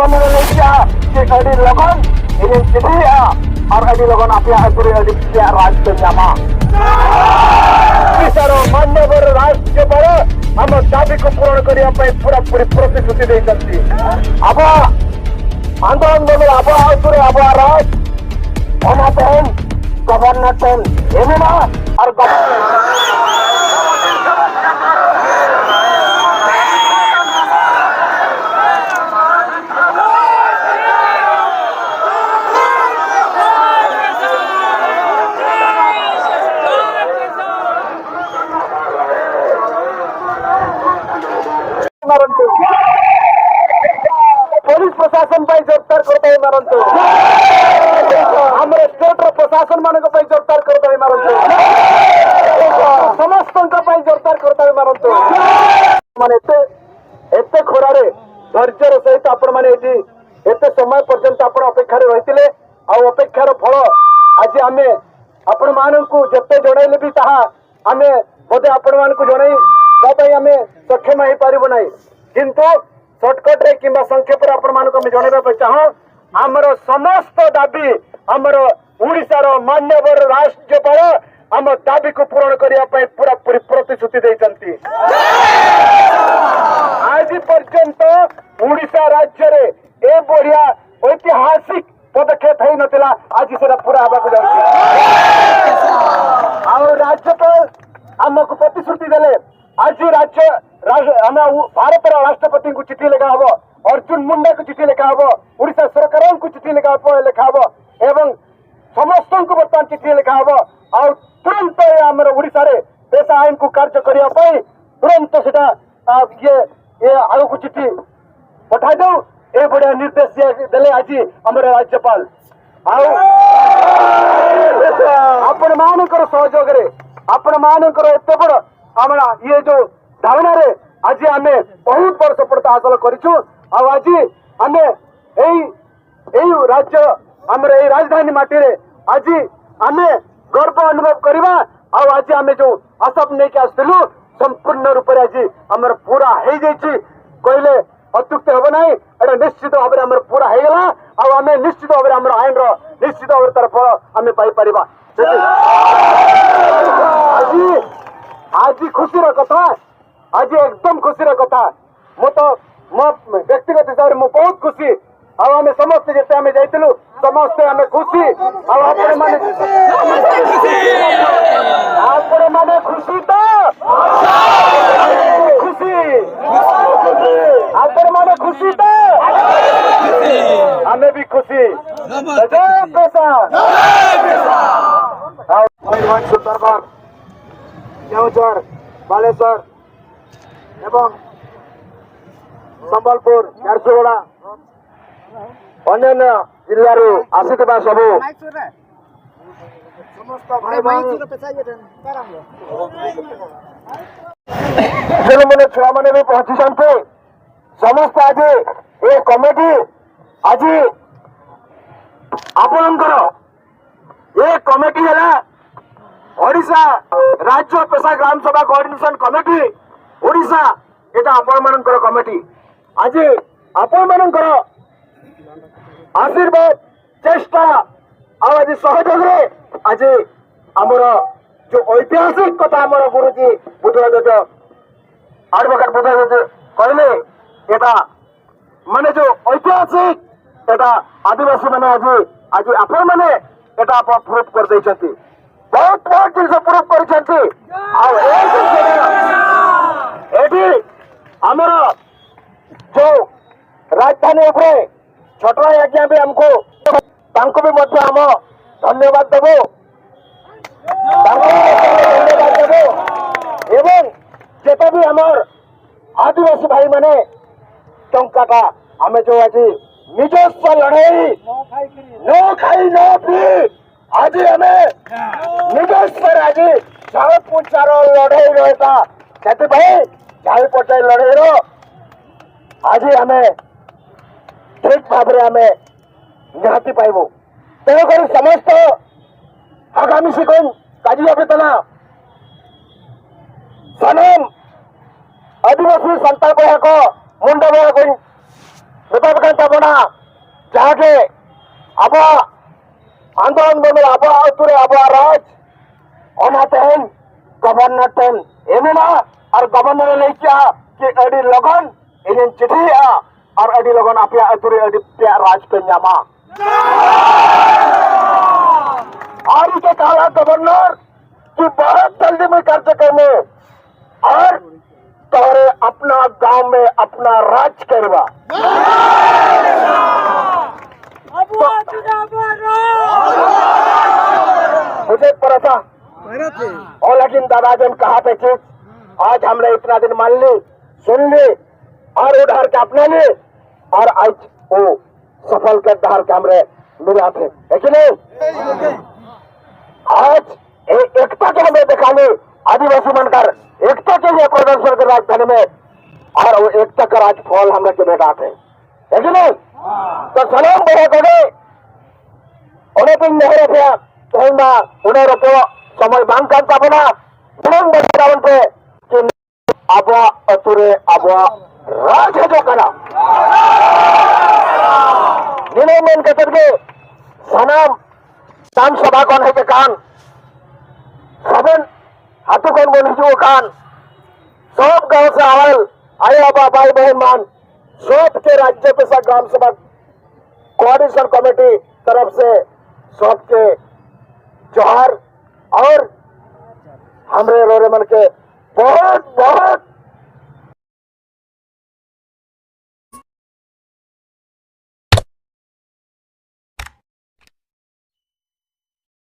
मने लेकिया कि अडी लगन ini चिठिया और अडी लगन आपया अतुरे अडी राज पे ᱧᱟᱢᱟ। ଓଡ଼ିଶାର ମାନ୍ୟବର ରାଜ୍ୟପାଳ ଆମ ଦାବିକୁ ପୂରଣ କରିବା ପାଇଁ ପୁରାପୁରି ପ୍ରତିଶ୍ରୁତି ଦେଇଛନ୍ତି। ଆବ ଆନ୍ଦୋଳନ ବଦଳ ଆବ ଆଉଥରେ ଆବ ରାଜ ଅନାତେନ୍ ଗଭର୍ଣ୍ଣର ଟେନ୍ ଏମେନା আর ମାରନ୍ତୁ, ପୋଲିସ ପ୍ରଶାସନ ପାଇଁ ଜୋରଦାର କରତାଳି ମାରନ୍ତୁ। ଆମର ଷ୍ଟେଟର ପ୍ରଶାସନ ମାନଙ୍କ ପାଇଁ ଜୋରଦାର କରତାଳି ମାରନ୍ତୁ। ସମସ୍ତଙ୍କ ପାଇଁ ଜୋରଦାର କରତାଳି ମାରନ୍ତୁ। ମାନେ ଏତେ ଏତେ ଖରାରେ ଧୈର୍ଯ୍ୟର ସହିତ ଆପଣମାନେ ଏଠି ଏତେ ସମୟ ପର୍ଯ୍ୟନ୍ତ ଆପଣ ଅପେକ୍ଷାରେ ରହିଥିଲେ, ଆଉ ଅପେକ୍ଷାର ଫଳ ଆଜି ଆମେ ଆପଣମାନଙ୍କୁ ଯେତେ ଜଣାଇଲେ ବି ତାହା ଆମେ ବୋଧେ ଆପଣମାନଙ୍କୁ ଜଣାଇ ତା ପାଇଁ ଆମେ ସକ୍ଷମ ହେଇପାରିବୁ ନାହିଁ। କିନ୍ତୁ ସର୍ଟକଟରେ କିମ୍ବା ସଂକ୍ଷେପରେ ଆପଣମାନଙ୍କୁ ଆମେ ଜଣାଇବା ପାଇଁ ଚାହୁଁ, ଆମର ସମସ୍ତ ଦାବି ଆମର ଓଡ଼ିଶାର ମାନ୍ୟବର ରାଜ୍ୟପାଳ ଆମ ଦାବିକୁ ପୂରଣ କରିବା ପାଇଁ ପୁରାପୁରି ପ୍ରତିଶ୍ରୁତି ଦେଇଛନ୍ତି। ଆଜି ପର୍ଯ୍ୟନ୍ତ ଓଡ଼ିଶା ରାଜ୍ୟରେ ଏ ବଢିଆ ଐତିହାସିକ ପଦକ୍ଷେପ ହେଇନଥିଲା, ଆଜି ସେଟା ପୁରା ହେବାକୁ ଯାଉଛି। ଆଉ ରାଜ୍ୟପାଳ ଆମକୁ ପ୍ରତିଶ୍ରୁତି ଦେଲେ, ଆଜି ରାଜ୍ୟ ଆମ ଭାରତର ରାଷ୍ଟ୍ରପତିଙ୍କୁ ଚିଠି ଲେଖା ହବ, ଅର୍ଜୁନ ମୁଣ୍ଡାକୁ ଚିଠି ଲେଖା ହବ, ଓଡ଼ିଶା ସରକାରଙ୍କୁ ଚିଠି ଲେଖା ହବ ଏବଂ ସମସ୍ତଙ୍କୁ ବର୍ତ୍ତମାନ ଚିଠି ଲେଖା ହବ। ଆଉ ତୁରନ୍ତ ଏ ଆମର ଓଡ଼ିଶାରେ ପେସା ଆଇନକୁ କାର୍ଯ୍ୟ କରିବା ପାଇଁ ତୁରନ୍ତ ସେଟା ଇଏ ଇଏ ଆଗକୁ ଚିଠି ପଠାଯାଉ, ଏ ବଢିଆ ନିର୍ଦ୍ଦେଶ ଦେଲେ ଆଜି ଆମର ରାଜ୍ୟପାଳ। ଆଉ ଆପଣ ମାନଙ୍କର ସହଯୋଗରେ, ଆପଣ ମାନଙ୍କର ଏତେ ବଡ ଆମର ଇଏ ଯୋଉ ଧାରଣାରେ ଆଜି ଆମେ ବହୁତ ବଡ ସଫଳତା ହାସଲ କରିଛୁ। ଆଉ ଆଜି ଆମେ ଏଇ ଏଇ ରାଜ୍ୟ ଆମର ଏଇ ରାଜଧାନୀ ମାଟିରେ ଆଜି ଆମେ ଗର୍ବ ଅନୁଭବ କରିବା। ଆଉ ଆଜି ଆମେ ଯୋଉ ଆଶା ନେଇକି ଆସିଥିଲୁ, ସମ୍ପୂର୍ଣ୍ଣ ରୂପରେ ଆଜି ଆମର ପୁରା ହେଇଯାଇଛି କହିଲେ ଅତ୍ୟୁକ୍ତି ହେବ ନାହିଁ। ଏଇଟା ନିଶ୍ଚିତ ଭାବରେ ଆମର ପୁରା ହେଇଗଲା। ଆଉ ଆମେ ନିଶ୍ଚିତ ଭାବରେ ଆମର ଆଇନର ନିଶ୍ଚିତ ଭାବରେ ତାର ଫଳ ଆମେ ପାଇପାରିବା। ଆଜି ଆଜି ଖୁସିର କଥା, ଆଜି ଏକଦମ ଖୁସିର କଥା। ମୁଁ ତ ମୋ ବ୍ୟକ୍ତିଗତ ହିସାବରେ ମୁଁ ବହୁତ ଖୁସି। ଆଉ ଆମେ ସମସ୍ତେ ଯେତେ ଆମେ ଯାଇଥିଲୁ, ସମସ୍ତେ ଆମେ ଖୁସି। ଆଉ ଆପଣ ମାନେ ଖୁସି ତ? ଖୁସି? ଆପଣ ମାନେ ଖୁସି ତ? ଆମେ ବି ଖୁସି। ଜୟ ପେସା। ମୟୂରଭଞ୍ଜ, ସୁନ୍ଦରଗଡ଼, କେଉଁଝର, ବାଲେଶ୍ୱର ଏବଂ ସମ୍ବଲପୁର, ଝାରସୁଗୁଡ଼ା, ଅନ୍ୟାନ୍ୟ ଜିଲ୍ଲାରୁ ଆସିଥିବା ସବୁ ସମସ୍ତ ଭାଇ ଯେଉଁମାନେ ଛୁଆମାନେ ବି ପହଞ୍ଚିଛନ୍ତି, ସମସ୍ତେ ଆଜି ଏ କମିଟି, ଆଜି ଆପଣଙ୍କର ଏ କମିଟି ହେଲା ଓଡ଼ିଶା ରାଜ୍ୟ ପେସା ଗ୍ରାମ ସଭା କୋଅର୍ଡିନେସନ କମିଟି ଓଡ଼ିଶା। ଏଟା ଆପଣମାନଙ୍କର କମିଟି। ଆଜି ଆପଣମାନଙ୍କର ଆଶୀର୍ବାଦ, ଚେଷ୍ଟା ଆଉ ଆଜି ସହଯୋଗରେ ଆଜି ଆମର ଯୋଉ ଐତିହାସିକ କଥା ଆମର ଗୁରୁଜୀ ବୁଦ୍ଧରାଜ, ଆଡଭୋକେଟ ବୁଦ୍ଧରାଜ କହିଲେ, ଏଟା ମାନେ ଯୋଉ ଐତିହାସିକ ଏଟା ଆଦିବାସୀ ମାନେ ଆଜି ଆଜି ଆପଣମାନେ ଏଟା ଆପଣ ପ୍ରୁଭ କରିଦେଇଛନ୍ତି। ବହୁତ ବହୁତ ଜିନିଷ ପ୍ରୁଭ କରିଛନ୍ତି। ଆଉ ଏ ଜିନିଷଟା ଏଠି ଆମର ଯୋଉ ରାଜଧାନୀ ଉପରେ ଛୋଟରାୟ ଆଜ୍ଞା ବି ଆମକୁ, ତାଙ୍କୁ ବି ମଧ୍ୟ ଆମ ଧନ୍ୟବାଦ ଦେବୁ, ତାଙ୍କୁ ବି ମଧ୍ୟ ଧନ୍ୟବାଦ ଦେବୁ। ଏବଂ ଯେତେ ବି ଆମର ଆଦିବାସୀ ଭାଇମାନେ ଟଙ୍କାଟା ଆମେ ଯୋଉ ଆଜି ନିଜସ୍ୱ ଲଢେଇ, ନ ଖାଇ ନ ପିଇ ଆଜି ଆମେ ନିଜସ୍ୱରେ ଆଜି ଝାଳପୁଞ୍ଚାର ଲଢେଇ ରହିତା, ସେଥିପାଇଁ ଝାଳପଚାଇ ଲଢେଇର ଆଜି ଆମେ ଠିକ ଭାବରେ ଆମେ ନିହାତି ପାଇବୁ। ତେଣୁକରି ସମସ୍ତ ଆଗାମୀ ଶିଖୁন କାଜୀ ବେତନା ᱥᱟᱱᱟᱢ ᱟᱹᱫᱤᱵᱟᱹᱥᱤ ᱥᱟᱱᱛᱟᱲ ᱵᱚᱭᱦᱟ ᱠᱚ, ᱢᱩᱱᱰᱟ ᱵᱚᱭᱦᱟ ᱠᱚᱧ ᱢᱮᱛᱟᱯᱮ ᱠᱟᱱ ᱛᱟᱵᱚᱱᱟ ᱡᱟᱦᱟᱸ ᱜᱮ ᱟᱵᱚᱣᱟᱜ ᱟᱱᱫᱳᱞᱚᱱ ᱵᱚᱱ ᱟᱵᱚᱣᱟᱜ ᱟᱹᱛᱩ ᱨᱮ ᱟᱵᱚᱣᱟᱜ ᱨᱟᱡᱽ ᱚᱱᱟ ᱛᱮᱦᱮᱧ ᱜᱚᱵᱷᱚᱨᱱᱚᱨ ᱴᱷᱮᱱ ᱮᱢᱮᱱᱟ ᱟᱨ ᱜᱚᱵᱷᱚᱨᱱᱚᱨ ᱞᱟᱹᱭ ᱠᱮᱜᱼᱟ ᱠᱤ ᱟᱹᱰᱤ ᱞᱚᱜᱚᱱ ᱤᱧᱤᱧ ᱪᱤᱴᱷᱤᱭᱮᱜᱼᱟ ᱟᱨ ᱟᱹᱰᱤ ᱞᱚᱜᱚᱱ ᱟᱯᱮᱭᱟᱜ ᱟᱹᱛᱩ ᱨᱮ ᱟᱹᱰᱤ ᱯᱮᱭᱟᱜ ᱨᱟᱡᱽ ᱯᱮ ᱧᱟᱢᱟ। और इसे कहा गवर्नर कि बहुत जल्दी में कार्यक्रम में और तोरे अपना गांव में अपना राज करवा। मुझे पता और लेकिन दादाजन कहा थे चीज आज हमने इतना दिन मान ली, सुन ली और उधार के अपना ली और आज वो सफल कर धार के हमरे मिला थे, है कि नहीं? आज एकता के हमें दिखा ली आदिवासी बनकर एकता के लिए प्रदर्शन कर राजधानी में और वो एकता का आज फल हमने के बेटा थे, है कि नहीं? तो सलाम बढ़ा करे उन्हें नहर पे तेहें उन्हें रोपो समय बांग कान ताबोना उन्हें बचावन पे कि आबुआ अतुरे आबुआ राज हजो कना निने मेन कतर के सनाम ताम सभा कौन है के कान सबन हाथों कौन बोल हिजो कान सब गांव से आवल आए बाबा भाई बहन मान सब के राज्य पे सा ग्राम सभा कोऑर्डिनेशन कमेटी तरफ से सबके जोहार और हमरे रोरे मन के बहुत बहुत